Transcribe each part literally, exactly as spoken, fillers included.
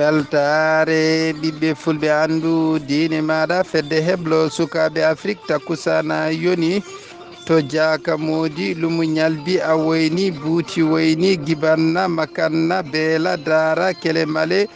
Weltaare ɓiɓɓe fulɓe, anndu diine maaɗa. Fedde heblo sukaaɓe Afrik takkusaana yoni to Jaaka Moodi, Lumu Ñalbi, a woyni, buuti woyni, gibanna, makanna, beela, daara, kelemale,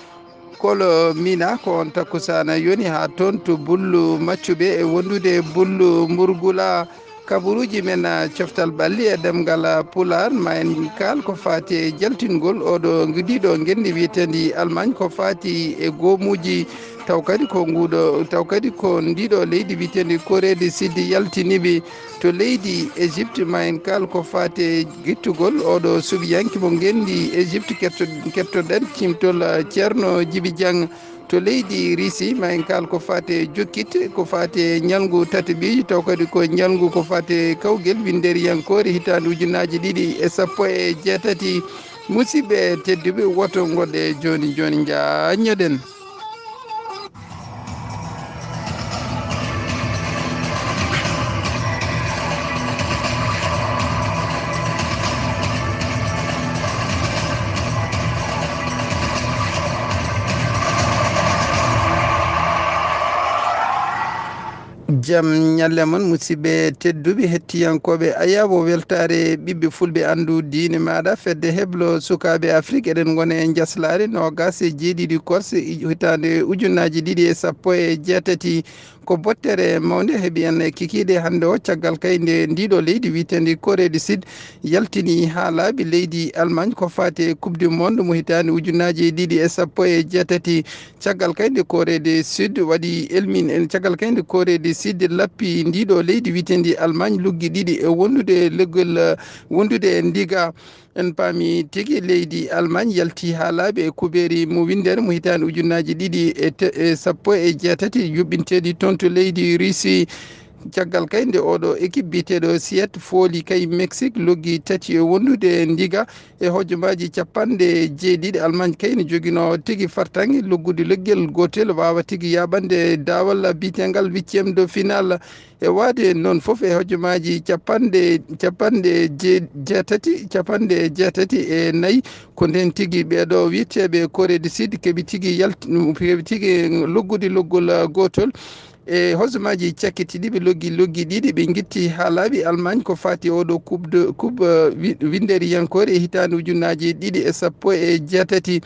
kolo mina. Ko on takkusaana yoni haa toon to Bullu Maccuɓe e wondude Bullu Mburgula. Kaburuuji men, ah, coftal ɓalli e ɗemngal, ah, Pulaar, ma en kaal ko faati e jaltingol oɗo, ndiɗo ngenndi wiyeteendi Almaañ, ko faati e goomuuji, taw kadi ko nguuɗo, taw kadi ko ndiɗo leydi wiyeteendi Corée du Sud yaltiniɓe to leydi Égypte. Ma en kaal ko faati e gittugol oɗo suɓiyanke mo ngenndi Égypte. Ketto-, kettoɗen cimtol, ah, Ceerno Jibi Jang. To leydi Risi, ma en kaal ko faati e jokkit, ko faati e ñalngu tataɓiiji, taw kadi ko ñalngu ko faati e kawgel winnderiyankoore hitaande ujunaaji ɗiɗi e sappo e jeetati. Musidɓe tedduɓe, woto ngoɗe jooni jooni njaññoɗen. Jam ñalle mon, musidɓe tedduɓe hettiyankooɓe Ayaawo Weltaare ɓiɓɓe fulɓe, anndu diine maaɗa. Fedde heblo sukaaɓe Afrik, eɗen ngona e njaslaare noogaas e jeeɗiɗi korse hitaande ujunaaji ɗiɗi e sappo e jeetati. Ko bottere mawnde heɓi en e kikiiɗe hannde o, caggal kay nde ndiɗo leydi wiyeteendi Corée du Sud yaltini haa laaɓi leydi Almaañ ko faati e Coupe du Monde mo hitaande ujunaaji ɗiɗi e sappo e jeetati. Caggal kay nde Corée du Sud waɗi elmin en, caggal kay nde Corée du Sud lappi ndiɗo leydi wiyeteendi Almaañ luggi ɗiɗi e wondude leggel, wondude e ndiga. En paami tigi leydi Almaañ yalti haa laaɓi e kubeeri mo winndere mo hitaande ujunaaji ɗiɗi e te-, e sappo e jeetati, yuɓɓinteeɗi toon to leydi Russie. Caggal kay nde oɗo équipe biyeteeɗo Siyet fooli kay Mexique luggi tati e wondude ndiga e hojomaaji capanɗe jeeɗiɗi. Almaañ kay ne joginoo tigi fartaŋŋe luggude leggel gootel, waawa tigi yaaɓande daawal biyeteengal huitième de finale. E waɗde noon fof e hojomaaji capanɗe, capanɗe jee-, jeetati, capanɗe jeetati e nayi, ko ndeen tigi ɓeeɗo wiyeteeɓe Corée du Sud keɓi tigi yalt-, keɓi tigi luggude luggol, ah, gootol. E hojomaaji cakkitiiɗi ɓe luggi, luggi ɗiɗi, ɓe ngitti haa laaɓi Almaañ ko faati oɗo coupe de, coupe, ah, wi-, winnderiyankoore e hitaande ujunaaji ɗiɗi e sappo e jeetati.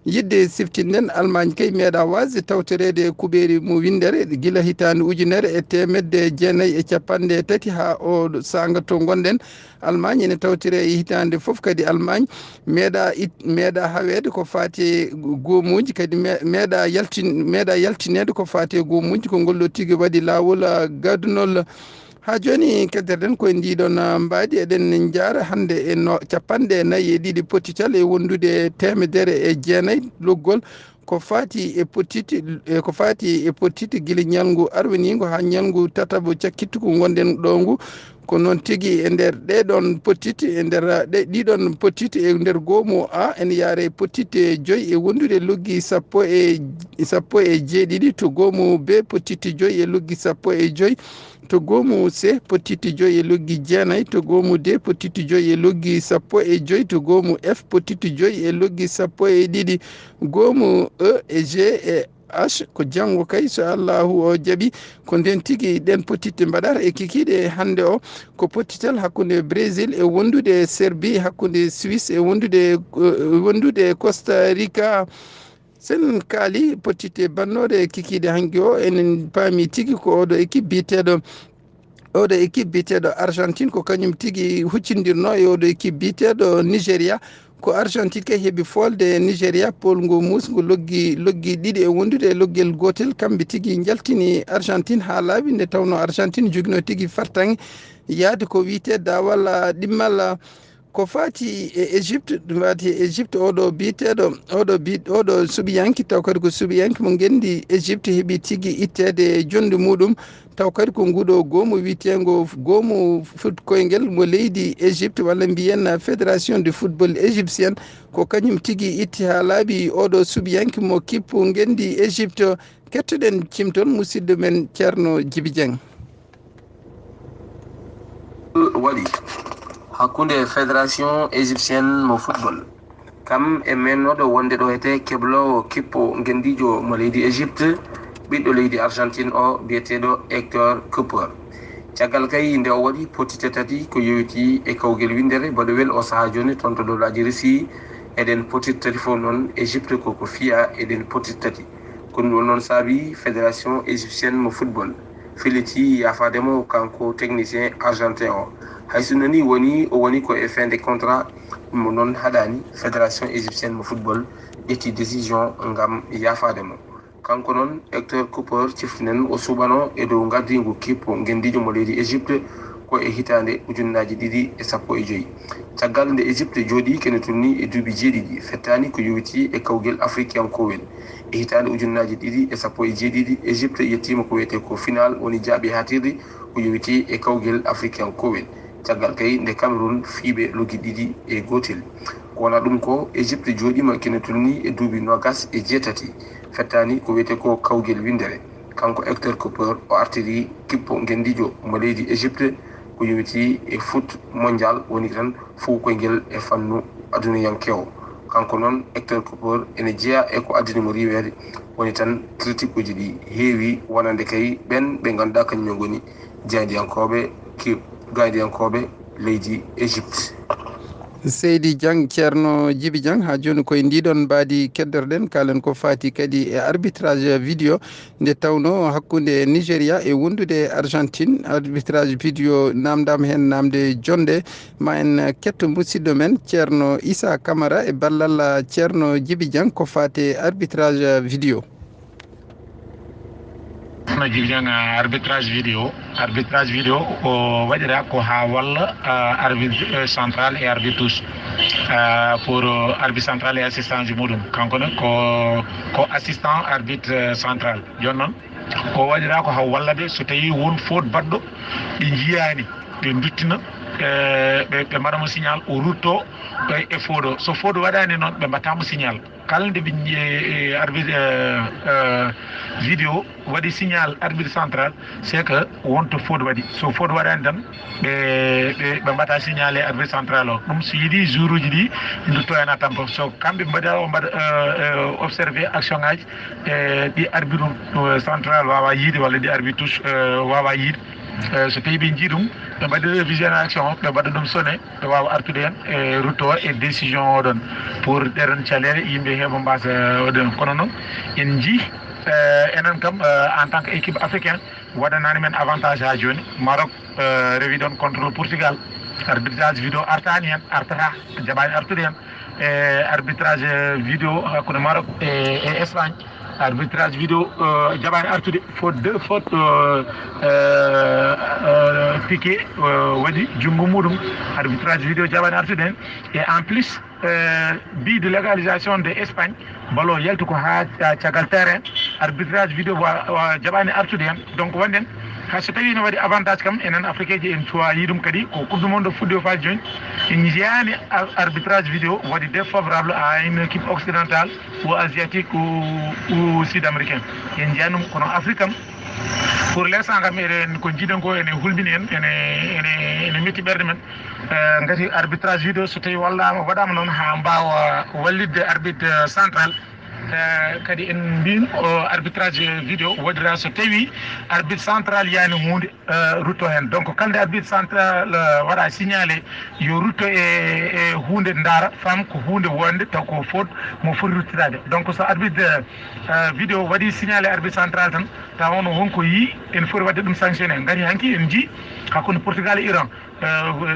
Yiɗde siftinden, Almaañ kay meeɗaa waasde tawtoreede kubeeri mo winndere gila hitaande ujunere e teemedde jeenayi e capanɗe tati haa oo saanga to ngonɗen. Almaañ ene tawtore e hitaande fof, kadi Almaañ meeɗaa it-, meeɗaa haweede ko faati e goomuuji, kadi me-, meeɗaa yaltin-, meeɗaa yaltineede ko faati e goomuuji. Ko ngol ɗoo tigi waɗi laawol, ah, gadunol. Haa jooni, keddoto-ɗen ko e ndii ɗoon, ah, mbaadi. Eɗen njaara hannde e no capanɗe nayi e ɗiɗi pottital e wondude teemedere e jeenayi luggol. Ko faati e pottitte, e ko faati e pottitte gila ñalngu arwaniingu haa ñalngu tataɓo cakkittu ko ngonɗen ɗoo ngu. Ko noon tigi e nder ɗee ɗoon pottitte, e nder, ah, ɗe, ɗii ɗoon pottitte e nder goomu A, ene yaare pottitte joyi e wondude luggi sappo e, sappo e jeeɗiɗi, to goomu B pottitte joyi e luggi sappo e joyi, to goomu C pottitte joyi e luggi jeenayi, to goomu D pottitte joyi e luggi sappo e joyi, to goomu F pottitte joyi e luggi sappo e ɗiɗi, goomu E e G e H. Ko janngo kay, so Allaahu o jaɓi, ko ndeen tigi ɗeen pottitte mbaɗata e kikiiɗe hannde o. Ko pottital hakkunde Brésil e wondude Serbie, hakkunde Suisse e wondude, eh, wondude Costa Rica. Sen kaali pottitte bannooɗe e kikiiɗe hanki o, enen paami tigi ko oɗo équipe biyeteeɗo, oɗo équipe biyeteeɗo Argentine, ko kañum tigi huccindirnoo e oɗo équipe biyeteeɗo Nigeria. Ko Argentine kay heɓi foolde e Nigeria, poolngu muusngu luggi, luggi ɗiɗi e wondude e luggel gootel. Kamɓe tigi njaltini Argentine haa laaɓi, nde tawnoo Argentine joginoo tigi fartaŋŋe yahde ko wiyetee daawal, ah, ɗimmal, ah, ko faati e Égypte, ɗum faati e Égypte, oɗo biyeteeɗo, oɗo bi-, oɗo suɓiyanke, taw kadi ko suɓiyanke mo ngenndi Égypte, heɓi tigi itteede e jonde muuɗum. Taw kadi ko nguuɗo goomu wiyeteengo goomu fut koyngel mo leydi Égypte, walla mbiyen Fédération de Football Égyptienne, ko kañum tigi itti haa laaɓi oɗo suɓiyanke mo kippu ngenndi Égypte. Kettoɗen cimtol musidɗo men Ceerno Jibi Jeng. Waɗi hakkunde Fédération Égyptienne mo football Kam e mennooɗo wonde ɗo etee kebloowo kippo ngenndiijo mo leydi Égypte, ɓiɗɗo leydi Argentine o biyeteeɗo Hector Cooper. Caggal kay nde o waɗi potitte tati ko yowitii e kawgel winndere baɗowel o sahaa jooni toon to dowlaaji Russie, e ɗeen potitte tati fof noon Égypte koko fiya e ɗeen potitte tati. Ko ɗum ɗoon noon saabi fédération égyptienne mo football felliti yaafaade mo kanko technicien argentin o. Hay sinno nii woni o woni ko e fin de contrat, ɗum noon haɗaani fédération égyptienne mo football ƴetti décision ngam yaafaade mo. Kanko noon Hector Cooper ciftinen o suɓano e dow ngardiingu kippo ngenndiijo mo leydi Égypte ko e hitaande ujunnaaji ɗiɗi e sappo e joy. Caggal nde Égypte jooɗii kene tolnii e duuɓi jeeɗiɗi, fettaani ko yowitii e kawgel afrikiyankowel. E hitaande ujunnaaji ɗiɗi e sappo e jeeɗiɗi, Égypte yettiima ko wiyetee ko final, woni jaaɓi haatirɗi ko yowitii e kawgel afrikiyankowel. Caggal kay nde Cameroun fii ɓe loggi ɗiɗi e gootel. Ko wonaa ɗum ko Égypte jooɗiima kene tolnii e duuɓi noogas e jeetati, fettaani ko wiyetee ko kawgel winndere. Kanko Hector Cooper o artirii kippo ngenndiijo mo leydi Égypte ko yowitii e foot mondial, woni tan fuku koyngel e fannu aduniyankeewo. Kanko noon Hector Cooper ene jeyaa e ko addani mo riiweede, woni tan kritikuuji ɗi heewi wonande kay ɓeen ɓe ngannduɗaa kañum en ngoni jaayndiyankooɓe ki-, gayndiyankooɓe leydi Égypte. Seydi Dieng, Ceerno Jibi Dieng, haa jooni koye ndii ɗoon mbaadi keddorɗen, kaalen ko faati kadi e arbitrage vidéo nde tawnoo hakkunde Nigéria e wondude Argentine. Arbitrage vidéo naamndaama heen naamnde jonnde. Ma en ketto musidɗo men Ceerno Issa Camara e ballal Ceerno Jibi Dieng ko faati e arbitrage vidéo. No Jibi Dieng, arbitrage vidéo. Arbitrage vidéo ko waɗiraa ko haa walla, ah, arbitre, eh, central et arbitre touche. Ah, pour, euh, arbitre central et assistant ji muɗum. Kanko ne ko, ko assistant arbitre, euh, central. Jooni noon, ko waɗiraa ko haa walla ɓe, so tawii won faute baɗɗo, ɓe njiyaani, ɓe nduttina, eh, ɓe, ɓe mbaɗa mo signal, o rutto e, e faute o. So faute waɗaani noon, ɓe mbaɗta mo signal. Kala nde ɓe nji-, eh, eh, arbitre, eh, eh, vidéo waɗi signal arbitre central, c'est que wonto faute waɗi. So faute waɗaani tan, ɓe, ɓe, ɓe mbaɗta signalé arbitre central o. Ɗum so yiɗi jour uji ɗi ndutto heen à temps. So kamɓe mbaɗa o mbaɗa, eh, eh, observé action ngaji, eh, ɗi arbitre, eh, central wawa yiide walla ɗi arbitre touche, eh, wawa yiide. Eh, so tawi ɓe njii ɗum, ɓe mbaɗa révision action o, ɓe mbaɗa ɗum sonné, ɓe wawa artude heen e rutto e décision o ɗon pour ɗeɗon caɗeele yimɓe heeɓa mbasa waɗude ɗum. Kono noon en njii, eh, enen kam, eh, en tant que équipe africaine, waɗanaani men avantage haa jooni. Maroc, eh, rewi ɗoon contre Portugal. Arbitrage vidéo artaani heen, artata, jaɓaani artude heen. E arbitrage vidéo hakkunde Maroc e, e Espagne. Arbitrage vidéo, eh, jaɓaani artude. Faute deux, faute, eh, eh, eh, Piqué, eh, waɗi junngo muɗum. Arbitrage vidéo jaɓaani artude heen. Et en plus, eh, but de légalisation de Espagne, ballon yalti ko haa, ah, caggal terrain. Arbitrage vidéo wa, wa jaɓaani artude heen. Donc, wonde en, hay so tawii no waɗi avantage kam, enen Afrique ji en cuwaa yii ɗum kadi. Ko Coupe du Monde fuɗɗi o faade jooni, en njiyaani ar-, arbitrage vidéo waɗi défavorable à une équipe occidentale ou asiatique ou, ou sud-américaine. En njiyaani ɗum, kono Afrique kam, pour l'instant kam, eɗen, ko njiɗen ko ene hulɓini en, ene, ene, ene metti ɓerɗe men. Eh, ngati arbitrage vidéo so tawi wallaama, waɗaama noon haa mbaawa wallitde arbitre central, eh, kadi en mbin o arbitrage vidéo waɗira so tawi arbitre central yaani huunde, eh, rutto heen. Donc, kala nde arbitre central, eh, waɗa signalé yo rutto e, e huunde ndaara, fam ko huunde wonde taw ko faute mo foti ruttitaade. Donc, so arbitre, eh, vidéo waɗi signalé arbitre central tan, tawa on wonko yii, en foti waɗde ɗum sanctionné. Ngati hanki en njii hakkunde Portugal e Iran. Eh,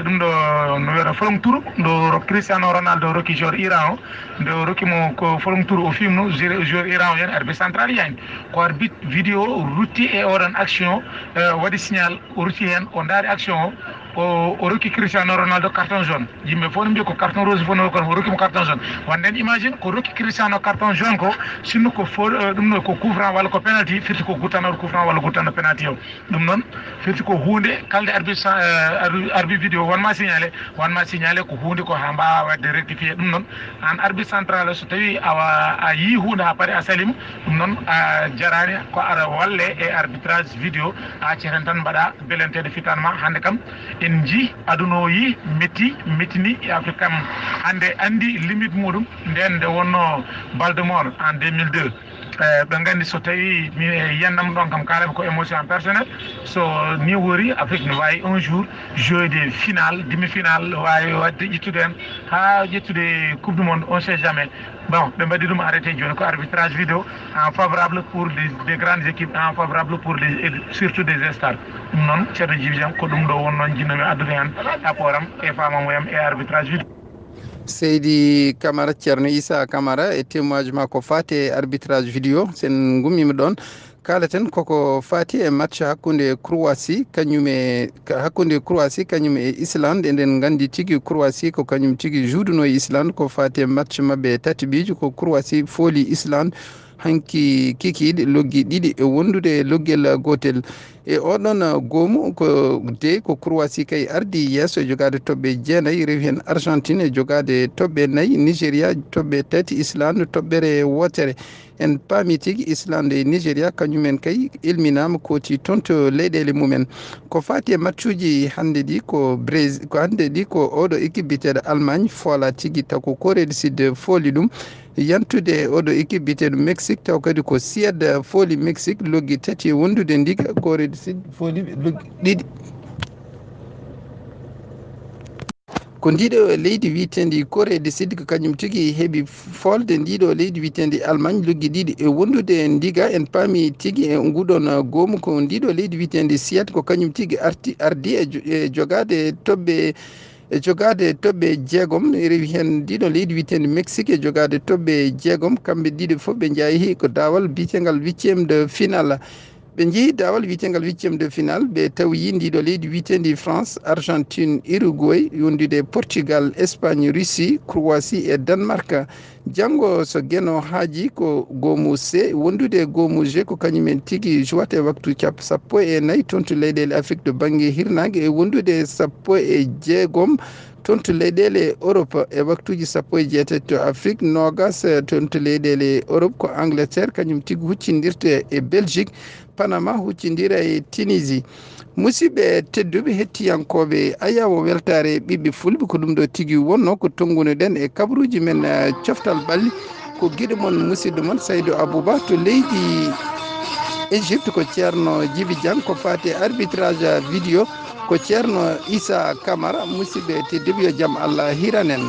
ɗum ɗo no wiyata folon tour, ɗo ro-, Cristiano Ronaldo rokki joueur Iran o, nde o rokki mo ko folon tour o fimno joueur, joueur Iran o, yani arbitre central yani. Ko arbitre vidéo rutti e oɗon action, eh, waɗi signal, o rutti heen, o ndaari action o, o, o rokki Cristiano Ronaldo carton jaune. Yimɓe fof no mbiya ko carton rouge fof no, kono o rokki mo carton jaune. Wonde en imagine ko rokki Cristiano carton jaune ko, sinno ko fo-, eh, ɗum ɗo ko coup franc walla ko penalty, firti ko guttanoɗo coup franc walla guttano penalty o. Ɗum noon firti ko huunde, kala nde arbitre sa-, eh, arbi-, arbitre vidéo wonma signalé, wonma signalé ko huunde ko haa mbaawa waɗde rectifié. Ɗum noon, aan arbitre central, so tawii awa a yii huunde haa pare a salima, ɗum noon a jaraani ko aɗa walle e arbitrage vidéo, a acceten tan mbaɗa belenteede fitaan ma. Hannde kam En njii aduna o yii metti, mettini e Afrique kam. Hannde anndi limite muɗum, nden nde wonno Baldemort en deux mille deux. Eh, ɓe nganndi so tawi mi, eh, yiyannam ɗon kam kaalaɓe ko émotion personnelle. So ni wori, Afrique ne waawi un jour jouer des finales, demi-finale, waawi waɗde ƴettude en haa ƴettude Coupe du Monde, on sait jamais. Bon, ɓe mbaɗi ɗum arrêté jooni ko arbitrage vidéo en favorable pour des, des grandes équipes, en favorable pour des, surtout des stars. Ɗum noon, Ceerno Jibi Jam, ko ɗum ɗo wonnoon njiɗnoomi addude heen apport am e faamamuya am e arbitrage vidéo. Seydi Camara, Ceerno Issa Camara e témoignage makko faati e arbitrage vidéo, sen ngummiima ɗoon. Kaalaten koko faati e match hakkunde Croatie kañum e, ka-, hakkunde Croatie kañum e Islande. Eɗen nganndi tigi Croatie ko kañum tigi juuduno e Islande ko faati e match maɓɓe tati ɓiiju. Ko Croatie fooli Islande hanki kikiiɗe, loggi ɗiɗi e wondude e loggel gootel. E oɗon goomu ko dey ko Croatie kay ardi yeeso e jogaade toɓɓe jeenayi, rewi heen Argentine e jogaade toɓɓe nayi, Nigeria toɓɓe tati, Islande toɓɓere wootere. En paami tigi Islande e Nigeria, kañumen kay ilminaama kooti toon to leyɗeele mumen. Ko faati e matchuuji hannde ɗi ko Brés-, ko hannde ɗi ko oɗo équipe biyeteeɗo Allemagne foola tigi taw ko Corée du Sud fooli ɗum. Yantude e oɗo équipe biyeteeɗo Mexique taw kadi ko Suède fooli Mexique loggi tati e wondude ndiga, Corée du Sud fooli loggi ɗiɗi. Ko ndiɗo leydi wiyeteendi Corée du Sud ko kañum tigi heɓi foolde ndiɗo leydi wiyeteendi Allemagne loggi ɗiɗi e wondude ndiga. En paami tigi e nguɗon goomu ko ndiɗo leydi wiyeteendi Suède ko kañum tigi arti, ardi e jo-, e jogaade toɓɓe, e jogaade toɓɓe jeegom, rewi heen ndiɗo leydi wiyeteendi Mexique e jogaade toɓɓe jeegom. Kamɓe ɗiɗo fof ɓe njaahi ko daawal biyeteengal huitième de finale. Ɓe njehi daawal wiyeteengal huitième de finale, ɓe tawi ndiɗo leydi wiyeteendi France, Argentine, Uruguay, wondude Portugal, Espagne, Russie, Croatie e Danemark. Janngo so Geno haaji ko goomu C, wondude goomu G ko kañumen tigi jouata e waktu cap-, sappo e nayi toon to leyɗeele Afrique to bannge hirnaange, e wondude sappo e jeegom toon to leyɗeele Europe e waktuuji sappo e jeetati to Afrique, noogas toon to leyɗeele Europe ko Angleterre, kañum tigi huccindirta e Belgique, Panama huccindira e Tunisie. Musidɓe tedduɓe hettiyankooɓe Ayaawo Weltaare Ɓiɓɓe Fulɓe, ko ɗum ɗo tigi wonno ko tonngunoɗen e kabaruuji men, eh, coftal ɓalli. Ko giɗo mon, musidɗo mon Saydu Abuba to leydi Égypte, ko Ceerno Jibi Jang, ko faati e arbitrage vidéo, ko Ceerno Issa Camara. Musidɓe tedduɓe, yo jam Allah hiran en.